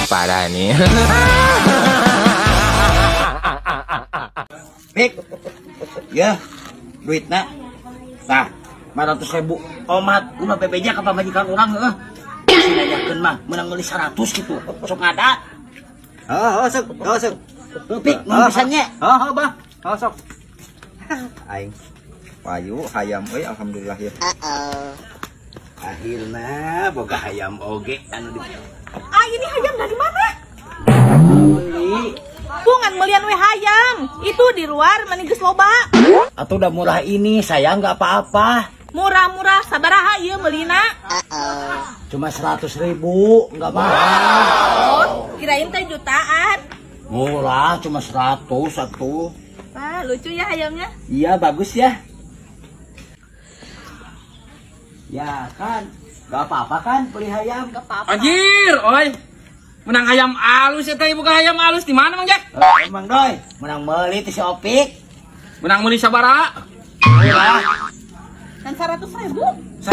Ini parah nih. Pik. Ya, duitna. Tah, 500.000. Omat, lu mah BPJ ka pamajikan urang heuh. Si nanyakeun mah meunang meuli 100 gitu. Sok ngada. Heuh, sok, heuh sok. Pik, mun pisan nya. Heuh, bah. Heuh sok. Aing payu hayam euy, alhamdulillah ya. Akhirna boga hayam oge anu di. Ah, ini hayam dari mana? Beli. Bungan melian we hayam. Itu di luar meni geus loba. Atau udah murah ini, saya nggak apa-apa. Murah-murah sabaraha ieu meulina? Cuma 100.000, nggak mahal. Oh, kirain teh jutaan. Murah, cuma 100 atuh. Wah, lucu ya hayamnya. Iya, bagus ya. Ya kan, nggak apa-apa kan beli hayam? Nggak apa-apa. Anjir, oi. Menang hayam alus ya teh, buka hayam alus di mana Mang Jack? Emang Doi, menang meuli teh si Opik. Menang meuli sabaraha? Murah. Dan 100.000. 100.000.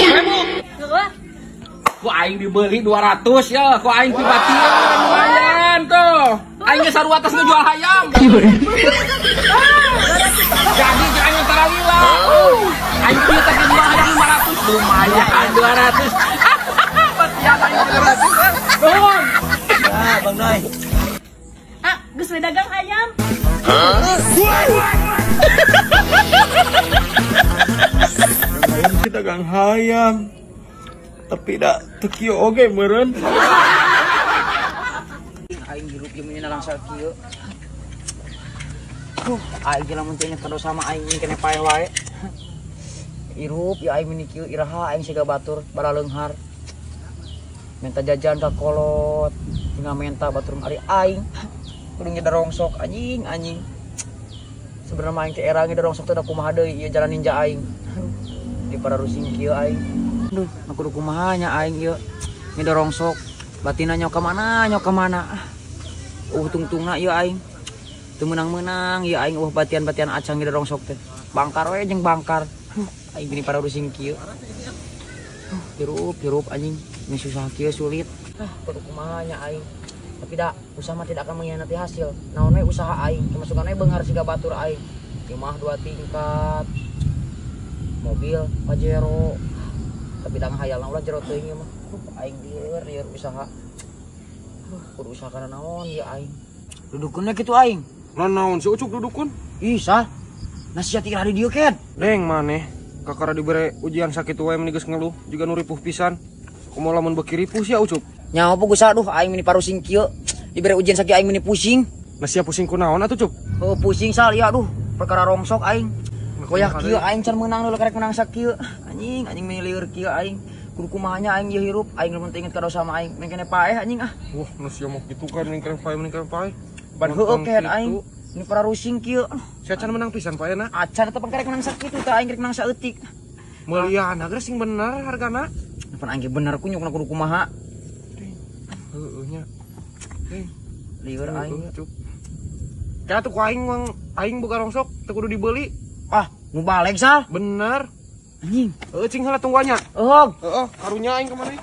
Heeh. Ku aing dibeli 200 ya, ku aing pribadian lumayan tuh. Aing geus sarua atas ngejual hayam. Jadi aing antara lila. Aing kieu teh ngejual hayam 500 lumayan 200. Batian aing 200. Nuhun. Ya, Bang Doi. Ah, geus we dagang hayam. Aing dagang hayam. Tapi dak teu kieu oge meureun. Aing hirup ieu meni nalangsa kieu. Aing ge lamun teh inget ka dosa mah aing kene paeh wae. Hirup ya aing meni kieu iraha aing siga batur baraleunghar. Minta jajan ka kolot, tinggal menta batur ari aing. Kudu ngedarongsok anjing anjing. Sebenarnya aing teh era ngedarongsok teh da kumaha deui ieu jalan ninja aing. Di pararusing kieu aing. Aduh, aku kudu kumaha nya aing ieu. Ngedorongsok, batina nyok ka mana, nyok ka mana. Tungtungna ieu aing. Teu meunang-meunang ieu aing eueuh batian-batian acang ngedorongsok teh. Bangkar we jeung bangkar. Aing gini pararusing kieu. Hirup, hirup anjing. Ini susah kieu sulit. Kudu kumaha nya aing. Tapi da usaha mah tidak akan mengkhianati hasil. Naon we usaha aing, kemasukan we beunghar siga batur aing. Imah 2 tingkat. Mobil Pajero. Tapi dah ngahayalna ulah jero teuing ieu mah. Aing lieur lieur usaha. Kudu usaha kana naon ieu aing. Dudukeun we kitu aing. Naon si Ucuk dudukun? Ih, sah. Nasihat ira di dieu ken. Deng maneh, kakara dibere ujian sakitu wae meni geus ngeluh, jiga nu ripuh pisan. Kumaha lamun beuki ripuh sia Ucup? Nyaho puguh sah, duh aing meni parusing kieu. Dibere ujian sakieu aing meni pusing. Nah sia pusing kunaon atuh Cup? Heuh pusing sal ieu aduh, perkara rongsok aing. Koyak kieu aing can meunang deui karek meunang sakieu. Anjing, anjing meni lieur kieu aing. Kudu kumaha nya aing ieu hirup, aing lamun teu inget ka dosa mah aing, meni kene paeh anjing ah. Wah, nu sia mah kitu kan meni kene paeh, meni kene paeh. Ban heueuh kehed aing. Ini pararusing kieu. Sia can menang pisan paehna. Acan eta pangkarek menang sakitu tah aing rek menang saeutik. Meulian geus sing bener hargana. Pan aing ge bener kunyukna kudu kumaha. Heueuh nya. Lieur aing. Cup. Kayak tuh ku aing mang aing boga rongsok teu kudu dibeli. Ah, nu baleg sal. Bener. Anjing. Heueuh cing heula tungguannya. Heuh. Heeh, karunya aing ka maneh.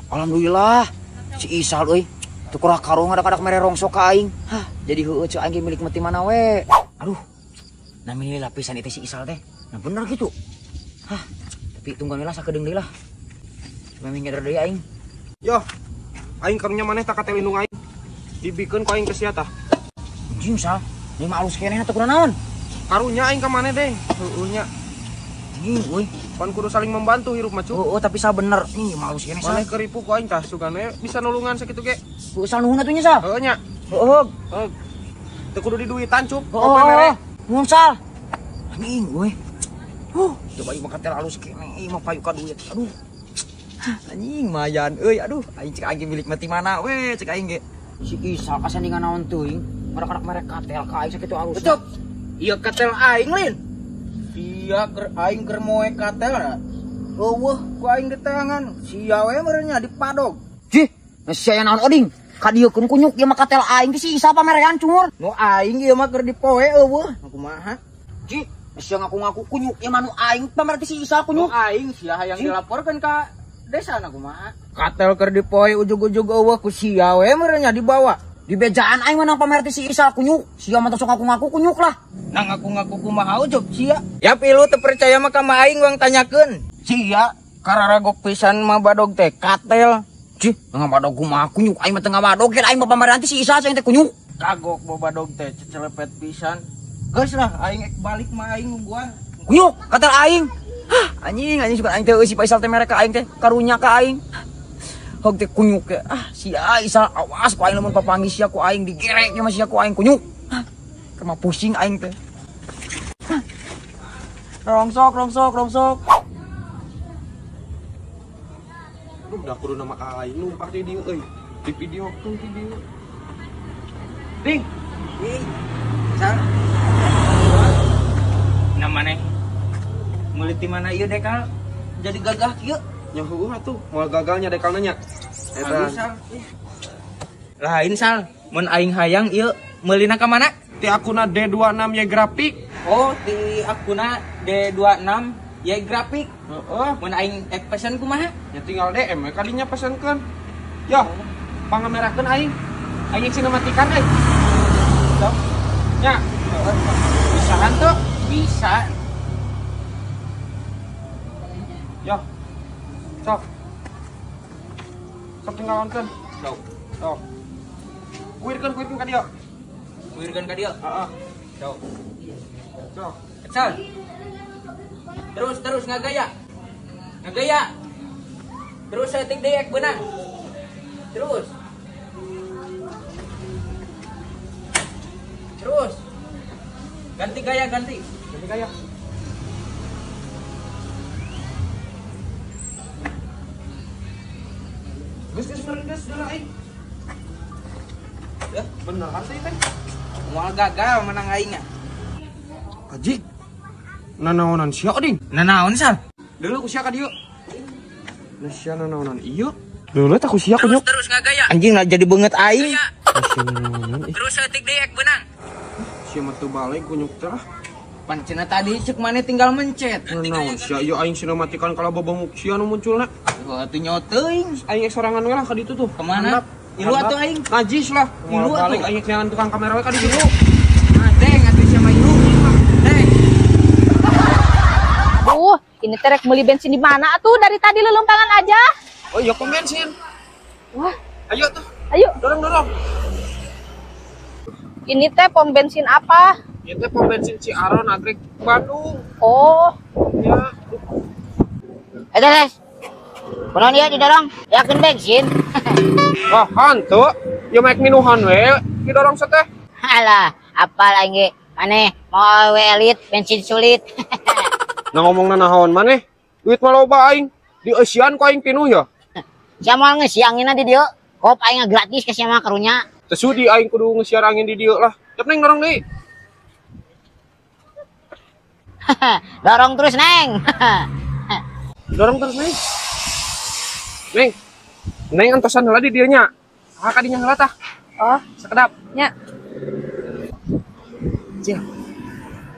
Alhamdulillah. Si Isal euy. Teu kurang karung ada-ada mere rongsok ka aing. Hah, jadi heueuh ceu aing ge milik mati mana we. Aduh. Nah milih lapisan itu si Isal teh. Nah bener gitu. Hah, tapi tungguan lah sakedeung deui lah. Memang ngeder deui aing. Yo. Aing karunya maneh tak kate lindung aing. Dibikeun ku aing ke sia tah. Anjing sal. Ini mah alus keneh atuh kunaon? Karunya aing ka maneh deh. Heueuh nya. Anjing euy. Pan kudu saling membantu hirup mah cu. Heueuh tapi sal bener. Nih mah alus keneh sal. Maneh keripu ku aing tah sugane bisa nulungan sakitu ge. Heueuh sal nuhun atuh nya sal. Heueuh nya. Heueuh. Heueuh. Teu kudu diduitan cup. Heueuh. mere. Nuhun sal. Anjing euy. Coba ieu mah katel alus keneh, ieu mah payu ka duit. Aduh. Anjing mayan euy, aduh aing cek aing milik mati mana we cek aing ge. Si Isal kasandingan naon teuing, merek-merek merek katel ka aing sakitu alus. Ucup. Ieu katel aing lin. Sia keur aing keur moe katel na. Eueuh ku aing diteangan, sia we meureun nya dipadog. Jih, sia naon oding? Ka dieu keun kunyuk ieu mah katel aing teh si Isal pamerean cungur. Nu aing ieu mah keur dipoe eueuh, kumaha? Jih, sia ngaku-ngaku kunyuk ieu mah nu aing pamer teh si Isal kunyuk. Nu aing sia hayang dilaporkeun ka Desa na kumaha? Katel keur dipoe ujug-ujug eueuh ku sia we meureun nya dibawa. Di bejaan aing mah nang pamer teh si Isal kunyuk. Sia mah sok ngaku-ngaku kunyuk lah. Nang ngaku-ngaku kumaha ujug sia. Ya pilu teu percaya mah ka aing wang tanyakeun. Sia kararagok pisan mah badog teh katel. Cih, ngabadog kumaha kunyuk aing mah teu ngabadog ge aing mah pameran teh si Isal aing teh kunyuk. Kagok bobadog teh cecelepet pisan. Geus lah aing ek balik mah aing nungguan. Kunyuk katel aing. Hah, anjing anjing suka aing teh euy si Faisal teh mere ka aing teh karunya ka aing. Hog teh kunyuk ke. Ah, si Isal awas ku aing lamun papanggih sia ku aing digerek mah sia ku aing kunyuk. Hah, keur mah pusing aing teh. Rongsok rongsok rongsok. Aduh, dah kudu nama aing numpak di dieu euy. Di videokeun di dieu. Ding. Ih. Sal. Namane meuli ti mana ieu dekal jadi gagah kieu. Nya heueuh atuh, moal gagalnya dekalna nya. Eta. Lain Sal, mun aing hayang ieu meulina ka mana? Ti akuna D26 Y grafik. Oh, ti akuna D26 Y grafik. Heeh. Mun aing ek pesen kumaha? Ya tinggal DM we kadinya pesenkeun. Yo, pangamerakeun aing. Aing sinematikan euy. Sok. Nya, bisa hantu? Bisa. Yo. Sok. Sok tinggal onkeun. Sok. Sok. Kuirkeun ka dieu. Kuirkeun ka dieu? Heeh. Sok. Sok. Kesal. Terus terus ngagaya. Ngagaya. Terus setik deui ek beunang. Terus. Terus. Ganti gaya, ganti. Ganti gaya. Geus geus geus geus aing. Ya, bener hati teh. Moal gagal menang aing nya. Kaji. Nanaonan sia ding. Nanaon Sal? Deuleu ku sia ka dieu. Nah sia nanaonan ieu. Deuleu tah ku sia kunyuk. Terus ngagaya. Anjing lah jadi beungeut aing. Terus saeutik deui ek beunang. Sia mah teu balik kunyuk teh lah. Pan cenah tadi ceuk maneh tinggal mencet. Nanaon sia ieu aing sinematikan kalau bobonguk sia nu munculna. Wah atuh nyaho teuing. Aing ek sorangan we lah ka ditu tuh. Kemana? Ilu atuh aing. Najis lah. Ilu atuh aing neangan tukang kamera we ka ditu. Nah, deng atuh sia mah ilu. Deng. Duh, ini terek beli bensin di mana atuh dari tadi lelumpangan aja. Oh iya pom bensin. Wah. Ayo tuh. Ayo. Dorong dorong. Ini teh pom bensin apa? Ini teh pom bensin Ciaron Nagreg Bandung. Oh. Ya. Des. Kunaon ieu didorong? Yakin bensin. Wah, hantu. Ieu mah minuhan we didorong seteh. Alah, apal aing ge. Maneh mau we elit, bensin sulit. Nah ngomongna naon maneh? Duit mah loba aing. Di eusian ku aing pinuh ya. Sia moal ngeusi anginna di dieu. Kop aing gratis ka sia mah karunya. Teu sudi aing kudu ngesiar angin di dieu lah. Cep neng dorong deui. Dorong terus neng. Dorong terus neng. Neng. Neng antosan heula di dieu nya. Ah kadinya heula tah. Oh, sakedap. Nya. Cil.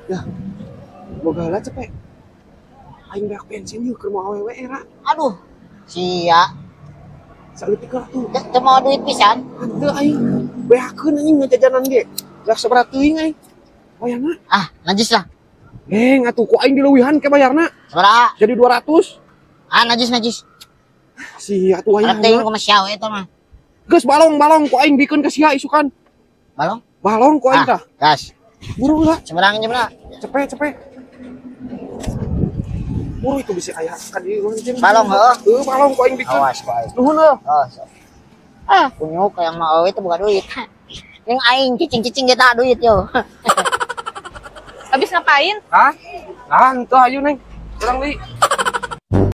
Ya. Boga heula cepet. Aing beak bensin yeuh keur mau awewe era. Aduh. Sia. Saeutik lah tuh. Teu mau duit pisan. Henteu aing. Beakeun anjing ngajajanan ge. Beak sabaraha teuing aing. Bayarna. Ah, najis lah. Neng atuh ku aing dileuwihan ke bayarna. Sabaraha? Jadi 200. Ah, najis najis. Sia atuh aing. Arep teuing kumaha sia we eta mah. Geus balong-balong ku aing bikeun ka sia isukan. Balong? Balong ku aing tah. Gas. Buru lah. Sabaraha nyebrang? Cepet cepet. Buru itu bisa aya ka dieu. Balong heuh. Heuh balong ku aing bikeun. Awas ku aing. Nuhun heuh. Oh, so. Ah, kunyuk yang mau awewe teh buka duit. Ning aing cicing-cicing ge tah duit yo. Habis ngapain? Hah? Nah, henteu ayo neng. Urang deui.